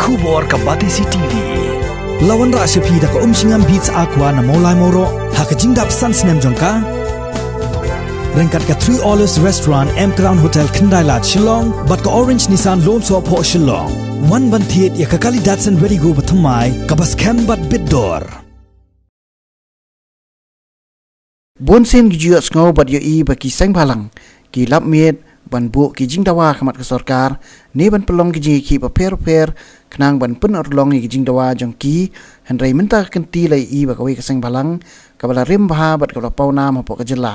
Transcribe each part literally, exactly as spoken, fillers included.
Khubor ka Batesi T V. La wanrah sha phi da ka Umshngam Beats Aqua na Mawlai Mawroh ha ka jingdap san snem jong ka. Ryngkat ka Three Olives Restaurant, M Crown Hotel, Khyndai Lad, Shillong, bad ka Orange Nissan Lone Soh Phoh, Shillong. Wan ban thied ïa ka kali Datsun Redi-GO bathymmai kaba skhem bad bit dor. Bun sien ki ju ïohsngew bad ïohi ba ki seng bhalang ki lap miet ban buh ki jingdawa ha khmat ka sorkar ne ban pynlong ki jingïakhih bapher bapher khnang ban pynurlong ïa ki jingdawa jong ki. Hynrei mynta ka kynti la ïohi ba kawei ka seng bhalang kaba la rim bha bad kaba la paw nam hapoh ka jylla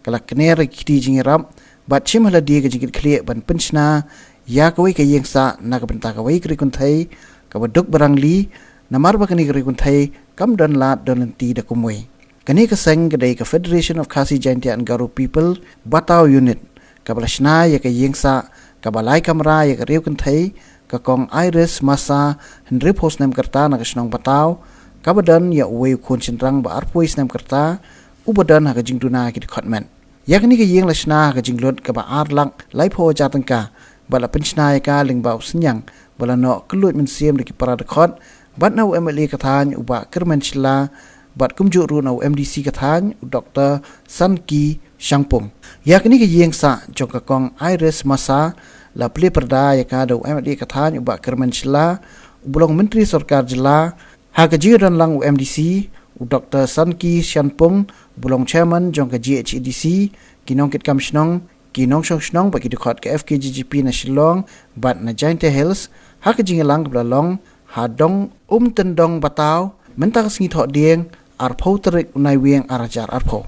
ka la kner ïa ki kti jingïarap bad shim ha lade ka jingkitkhlieh ban pynshna ïa kawei ka ïing sah na ka bynta kawei ka ri kynthei kaba duk ba rangli, namar ba kane ka ri kynthei kam don lad don lynti da kumwei. Kane ka seng ka dei ka Federation of Khasi Jaintia and Garo People Bataw Unit, kaba la shna ïa ka ïing sah kaba lai kamra ïa ka riewkynthei, ka Kong Iris Massa, hynriewphew snem ka rta, na ka shnong Bataw, kaba don ïa uwei u khun shynrang ba arphew snem ka rta, uba don ha ka jingduna ki dkhot met. Ïa kane ka ïing la shna ha ka jinglut kaba ar lak laiphew hajar tyngka bad la pynshna ïa ka lyngba u synñiang ba la noh kylluid mynsiem da ki para dkhot bad na u M L A ka thaiñ u Bah Kyrmen Shylla bad kumjuh ruh na u M D C ka thaiñ u Doktor Sanki Shangpung. Ïa kane ka ïing sah jong ka Kong Iris Massa la plie pyrda ïa ka da u M L A ka thaiñ u Bah Kyrmen Shylla, uba long Myntri Sorkar Jylla, ha ka jingdon lang u M D C, u Doktor Sanki Shangpung, uba long Chairman jong ka G H A D C, ki nongkitkam shnong, ki nongshong shnong bad ki dkhot ka F K J G P na Shillong bad na Jaintia Hills, ha ka jingïalang kaba la long ha Dong Umtyndong Bataw mynta ka sngi Thohdieng, arphew tarik u Naiwieng ar hajar arphew.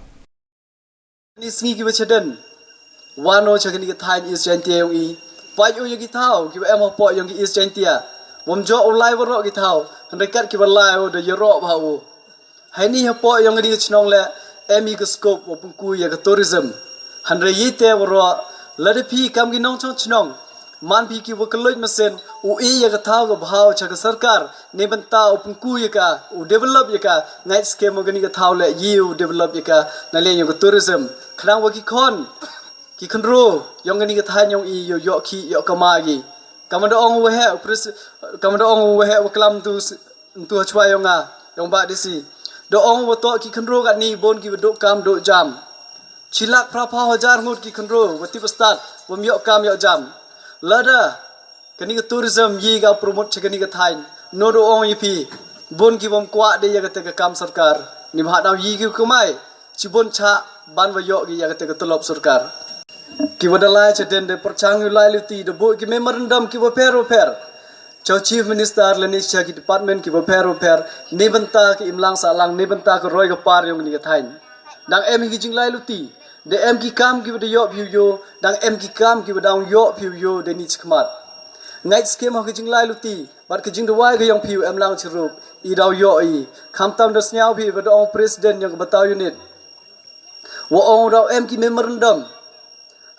Ni sngi kiba shadien, wan o sha kane ka thaiñ East Jaintia yong i, peit o ïa ki thaw kiba em hapoh yong ki East Jaintia. Wam joh u lai waroh ki thaw, hynrei kat kiba lai o da ïaroh bha o. Haini hapoh yong kane ka shnong leh, em i ka scope wa pynku ïa ka tourism. Hynrei ïeite waroh, lada phi kam ki nongshong shnong, man phi kiwa kylluid mynsiem, u ïeh ïa ka thaw ka bha sha ka sorkar, ne bynta u pynku ïa ka, u develop ïa ka, ngait skhem wa kane ka thaw leh ïa u develop ïa ka, na liang yong ka tourism. Khnang wa ki khon, ki khynraw yong kane ka thaiñ yong i, ïoh, ïoh ki, ïoh kamai ki. Kam da ong waheh, u pres-, kam da ong waheh wa klam tu s-, tu hachwa yong nga, yong Bah D C. Da ong wa toh ki khynraw katni bun kiwa duh kam duh jam. Shi lak phra phew hajar ngut ki khynraw wa tip stad, wam ïoh kam ïoh jam. Lada kani ka tourism ïa ka promote sha kani ka thaiñ, no da ong ïa phi, bun ki wam kwah de ïa kata ka kam sorkar. Ni bha dau ïa ki kamai, chi bun cha ban wa ïoh ki ïa kata ka tulop sorkar. Kiwa da lai cha den de pyrchang ïa u lai luti, da buh ki memorandum kiwa pher wa pher. Cha u Chief Minister lane cha ki department kiwa pher wa pher, ne bynta ka imlang sahlang, ne bynta ka roi ka par yong kani ka thaiñ. Dang em hi ki jinglai luti, da em ki kam kiwa da ïoh phi u ïoh, dang em ki kam kiwa dang ïoh phi u ïoh, da ni chikmat. Ngait skem ha ki jinglai luti, bad ki jingduwai ka yong phi u em lang chirup, i dau ïoh i, khamtam da sñiaw phi, bad da ong president yong ka Bataw unit. Wa ong dau em ki memorandum.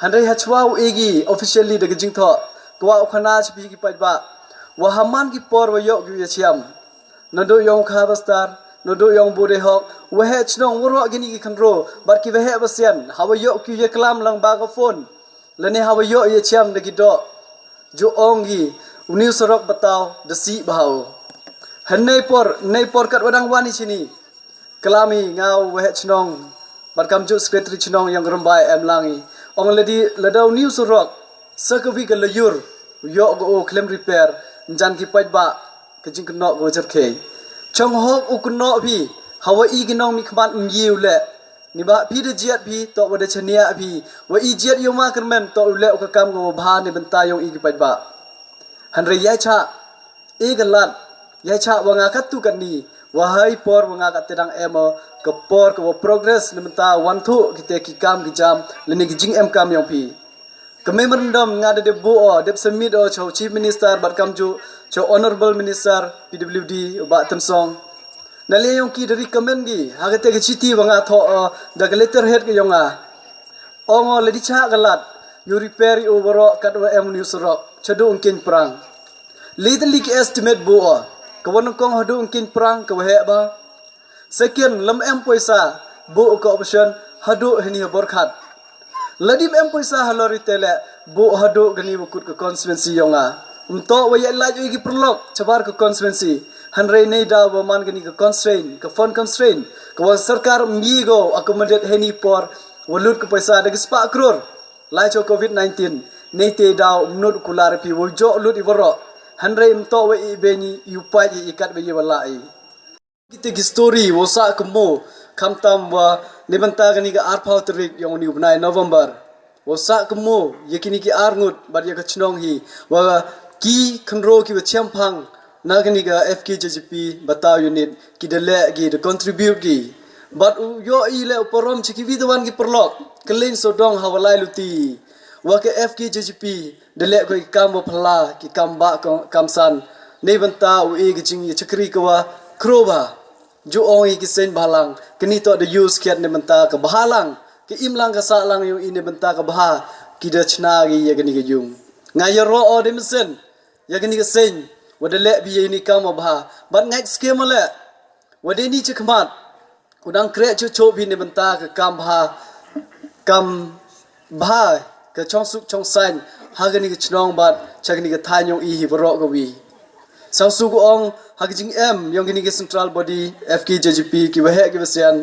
Hynrei hachwa u egi officially da ka jingthoh, kwah u khana cha phi ki paidbah. Wa haman ki por wa ïoh ki u ïachiam. Naduh yong u Kha Bastar, naduh yong u Budei Hok, waheh chnong waroh kini ki khynraw, bad ki waheh basian, hawa ïoh ki u ïaklam lang ba ka phone. Lane hawa ïoh ïachiam da ki doh. Ju ong ki, uni u surok Bataw, da sih bha u. Hynne por, hynne por katwa dang wan i chini. Klam i nga u waheh chnong, bad kamjooh secretary chnong yong Rymbai em lang i. Ong lada, lada uni u surok, sa kawi ka laiur, u ïoh ka u khlem repair, jan ki paidbah, ka jingkynnoh ka wa jyrkhei. Chong hok u kynnoh phi, hawa i ki nongmihkhmat ym ye u leh. Ni ba phi da jiat phi, toh wa da chaniah phi, wa i jiat yow ma kyrmen, toh u leh u ka kam ka wa bha ne bynta yong i ki paidbah. Hynrei ïai chah, e ka lad, ïai chah wa nga katto katni, wa hai por wa nga katte dang em o, ka por ka wa progress ne bynta wan thuh kite ki kam ki jam, lane ki jingem kam yong phi. Ka memorandum nga da dep buh o, dep submit o, cha u Chief Minister bad kamjooh, cha u Honorable Minister P W D, u Bah Tynsong. Na liang yong ki da recommend ki, ha kate ka chiti wa nga thoh o, da ka letterhead ka yong nga. Ong o lada i chah ka lad, ïoh repair ïoh waroh katwa em uni u surok, cha duh ong keiñ prang. Lada lei ki estimate buh o, ka wa nyngkong haduh ong keiñ prang, ka waheh bha. Second, lym em poisa, buh ka option, haduh hani ha Borkhat. Lada ym em poisa halor ite leh, buh haduh kani wa kut ka constituency yong nga. Mynta wa ïa lait ïa ki paralok shabar ka constituency. Hynrei neidaw wa man kani ka constraint, ka fund constraint, ka wa sorkar ym ïoh accommodate heini por wa lut ka paisa da ki spah crore. Lai cho covid nineteen, neite daw mynta u kular phi wa jok lut i waroh. Hynrei mynta wa i beni ïa u pait ïa i kat wa ïa wa lai. Kita ki story wa sah kamo, khamtam wa neibynta kani ka arphew tarik yong uni u bnai November. Wa sah kamo ïa kini ki arngut bad ïa ka chnong hi, wa ki khynro ki wa chemphang na kani ka F K J G P Bataw Unit ki da leh ki da contribute ki. Bad u ïoh i leh u parom cha ki wi tawan ki paralok, ka leng sodong ha wa lai luti. Wa ka F K J G P da leh ko ki kam wa phylla, ki kam ba ko kam san. Neibynta u i ka jingïa chakri ka wa khro ba. Ju ong i ki seng bhalang, kani to da use kiat neibynta ka bhalang, ka imlang ka sahlang yong i neibynta ka bha, ki da chna ki ïa kani ka yung. Nga ïa ro o de mesen, ïa kani ka seng, wa da leh bi ïa ni kam wa bha, bad ngai skem leh, wa de ni chi khmat, u dang kreh chu chu bi neibynta ka kam bha, kam bha, ka chong suk chong sain, ha kani ka chnong bad, cha kani ka thaiñ yong i hi waroh ka wi. Sangsu ku ong, ha ka jingem, yong kani ka central body, F K J G P, ki waheh ki wasian,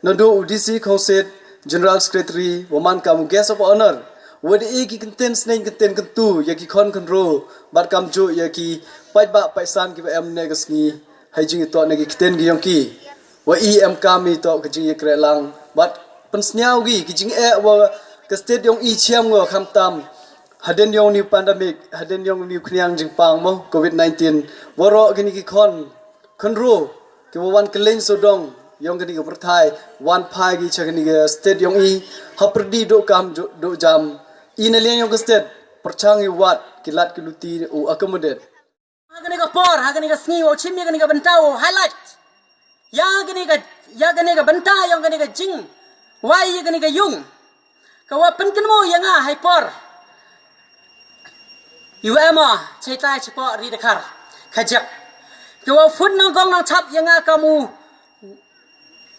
nado u D C Khongset, General Secretary, wa man kam u guest of honor, wa da e ki kynten sneng kynten kyntu, ïa ki khon khynro, bad kam ju ïa ki paidbah paisan ki wa em ne ka sngi, ha jingïatoh ne ki kynten ki yong ki. Wa i em kam i to ka jingïakreh lang. Bad pynsñiaw ki, ki jingeh wa ka state yong i chiam ngo khamtam. Hadien yong ni pandemic, hadien yong ni khniang jingpang mo, covid nineteen. Waroh kini ki khon, khynro, ki wa wan kylleng sodong, yong kini ki pyrthai, wan phai ki cha kini ki state yong i, ha pyrdi do kam, do jam. I na liang yong ka state, pyrchang i wat, ki lad ki luti, u accommodate. Ha kane ka por, ha kane ka sngi, wow chim ïa kane ka bynta, wow highlight ïa kane ka, ïa kane ka bynta, ïa kane ka jingwai, ïa kane ka yung. Ka wa pynkynmaw ïa nga ha i por. Ïa u em o, chaitai chapoh ri Dkhar. Ka jep. Ka wa phut nongkong nongchap ïa nga kam u,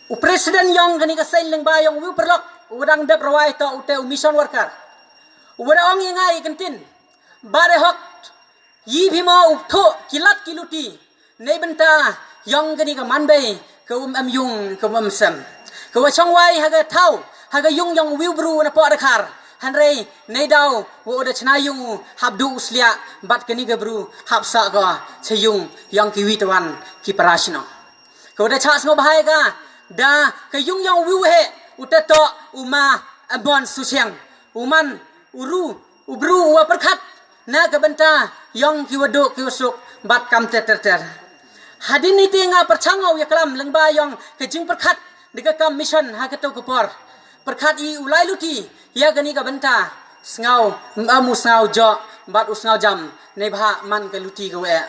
u president yong kane ka seng lyngba yong u paralok, u dang dep rwai to u te u mission worker. U da ong ïa nga ïa kyntien. Ba re hok. Yi bhi mo u thoh ki lad ki luti. Nei bynta yong kani ka manbei ka um em yung ka um em sem. Ka wa chong wai ha ka thaw ha ka yung yong wiu bru na poh Dkhar. Hynrei nei daw wa u da chna yung u hap du u sliak bad kani ka bru hap sah ka cha yung yong ki wi tawan ki para shnong. Ka wa da chah sngewbha ïa ka da ka yung yong wiu he u te toh u ma Amon Susiang. U man u ru, u bru, u wa pyrkhat na ka bynta yong ki wa duk, ki wa suk, bad kam ter ter ter. Hadien ni te nga pyrchang u ïa klam lyngba yong ka jingpyrkhat da ka kam mission ha ka tu ka por. Pyrkhat i u lai luti ïa kani ka bynta sngaw, em u sngaw jok, bad u sngaw jam, nei bha man ka luti ka weh.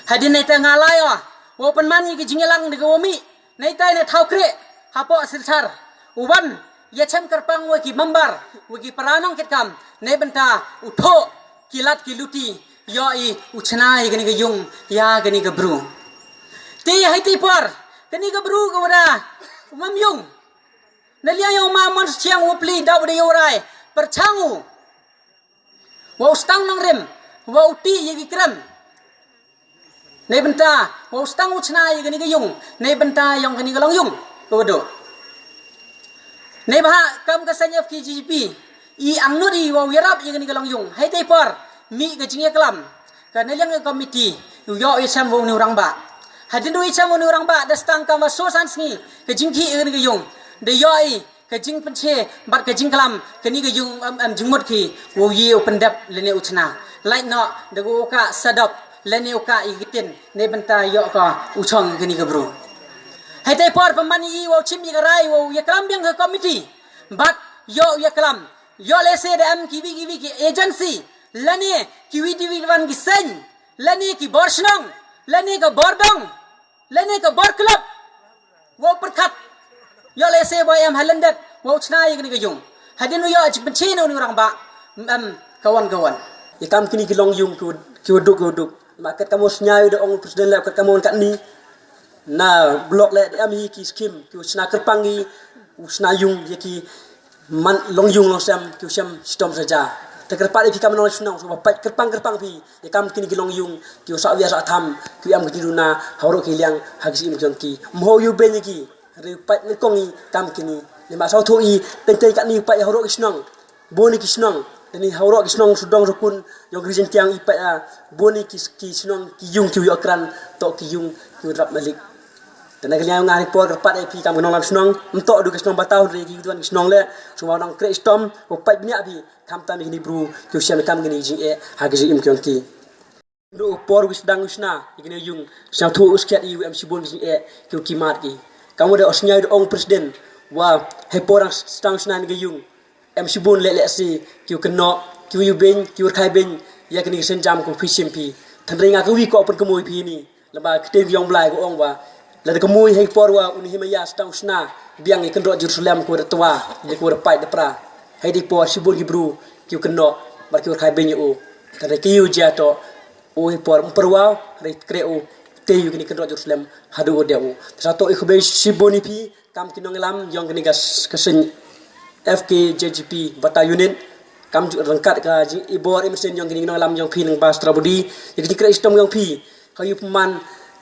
Hadien ni te nga lai o, wa pynman i ka jingïalang da ka wa mih, nei tai na thaw kreh, hapoh Silchar, u wan, ïa chem kyrpang wa ki member, wa ki para nongkitkam, nei bynta u thoh ki lad ki luti, ïoh i u chna ïa kani ka yung, ïa kani ka bru. Te hai te por, kani ka bru ka wa da, u mam yung. Na liang yong ma mon chiang u pli da u da yorai, pyrchang u. Wa u stang nongrim, wa u ti ïa ki krem. Nei bynta, wa u stang u chna ïa kani ka yung, nei bynta yong kani ka long yung, ka wa du. Nei bha kam ka seng F K J G P, i ang nuri wa u ïarap ïa kani ka long yung, hai te por, mih ka jingïa klam, ka nei liang ka committee, u ïoh ïa chem wa u ni u rangbah. Hadien du ïa chem wa u ni u rangbah, da stang kam wa so san sngi, ka jingkhih ïa kani ka yung, da ïoh i, ka jingpynche, bad ka jingklam, kani ka yung em, em jingmut ki, wow ye u pyndep, lane u chna. Lait noh, da ka u ka sadop, lane u ka i kitin, nei bynta ïoh ka u chong kani ka bru. Hai te por pynman i wow chim i ka rai, wow ïa klam biang ka committee. Bad ïoh ïa klam, ïoh lehse da em ki wi ki wi ki agency, lane ki wi ki wi wan ki seng, lane ki bor shnong, lane ka bor dong. Lane ka bor club. Wow pyrkhat. Ïoh lehse wa em ha lyndet. Wow chna ïa kani ka yung. Hadien u ïoh jingpynche na u ni u rangbah. Em, ka wan ka wan. Ïa kam kini ki long yung ki wa, ki wa duk, ki wa duk. Ma kat kam u sñiaw da ong u president leh kat kam u wan kat ni. Na block leh da em hi ki skim, ki wa chna kyrpang hi, u chna yung ïa ki man long yung long sem, ki wa sem shitom saja. Te kyrpad ïa phi kam nongïalam shnong, sngewbha peit kyrpang kyrpang phi ïa kam kine ki long ïung, ki u sah wia sah tham, ki u em ki jingduna ha waroh ki liang ha ki jingim ki jong ki. Ym hoi ïa u beiñ ïa ki. Hynrei peit nyngkong ïa kam kine. Lymda sngewthuh ïa teng teng katne peit ha waroh ki shnong. Bun ïa ki shnong. Te ne ha waroh ki shnong sawdong sawkun jong ka ri Jaintia i peit ïa bun ïa ki, ki shnong ki ïung ki u ïoh kren, to ki ïung ki u drap malik. Te na ka liang nga ha i por kyrpad ïa phi kam ki nongïalam shnong, ym toh du ki shnong Bataw, hynrei ki wan ki shnong leh, sngewbha nang khreh shitom, u peit bniah phi, khamtam ïa kine ki bru ki u shem ïa kam kine ki jingeh ha ki jingim ki jong ki. Ynda u por u sdang u shna ïa kine ki ïung, sngewthuh u skhiat ïa u em shibun ki jingeh ki u kiew mat ki. Kam u da u sngewthuh u ong president wa ha i por u sdang u shna ïa kine ki ïung, em shibun leh leh shi ki u kynnoh, ki u ïoh beiñ, ki u rkhai beiñ ïa kine ki sienjam ki u phi shim phi. Hynrei nga kawi ka open kmui phi ni. Lymda ka ktien ka jong u Blai ka ong ba lada ka mui ha i por wa u Nehemaïah u sdang u shna biang ïa ka kynroh Jerusalem, ka da twa, ka da pait da pra. Ha i por shibun ki bru ki u kynnoh bad ki u rkhai beiñ ïa u. Hynrei ka ïa u jia to u ha i por ym pyrwa, hynrei khreh u tei ïa kane ka kynroh Jerusalem haduh u dep u. Te sa to i khublei shibun ïa phi kam ki nongïalam jong kane ka, ka seng F K J G P Bataw Unit, kam ju ryngkat ka jing i bor i mynsiem jong kine ki nongïalam jong phi lyngba Central Body, ïa ka jingkhreh shitom jong phi ka ïa u pynman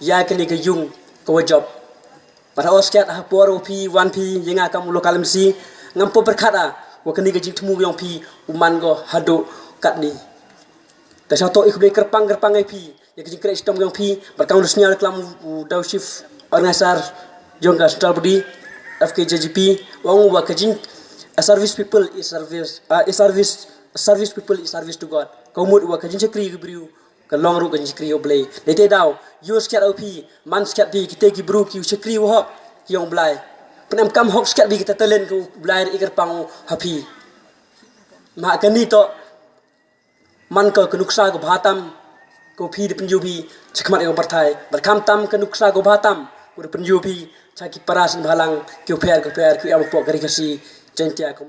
ïa kane ka ïung ka wa jop. Bad ha u skhiat ha por u phi wan phi ïa nga kam u local M C, ngam pyrkhat wa kane ka jingthmu jong phi u man ko haduh katne. Te sa to i khublei kyrpang kyrpang ïa phi ïa ka jingkhreh shitom jong phi, bad kam u sniaw klam u da u chief organizer jong ka Central Body F K J G P, u ong wa ka jing, a service people is service, uh, a service, a service people is service to God. Ka mut wa ka jingshakri ka briew ka long ruh ka jingshakri ïa u Blei. Dei te daw ïa u skhiat u phi, man skhiat phi kita ki bru ki u shakri u hok ki ïa u Blei. Pyndonkam hok skhiat phi kita talent ka u Blei i kyrpang ha phi. Ma kane to man ka ka nuksa ka bha tam ka u phi da pynjop phi cha khmat ïa u pyrthai. Bad khamtam ka nuksa ka bha tam ka da pynjop phi cha ki para seng bhalang ki u pher ki u pher ki u em hapoh ka ri Khasi Jaintia ka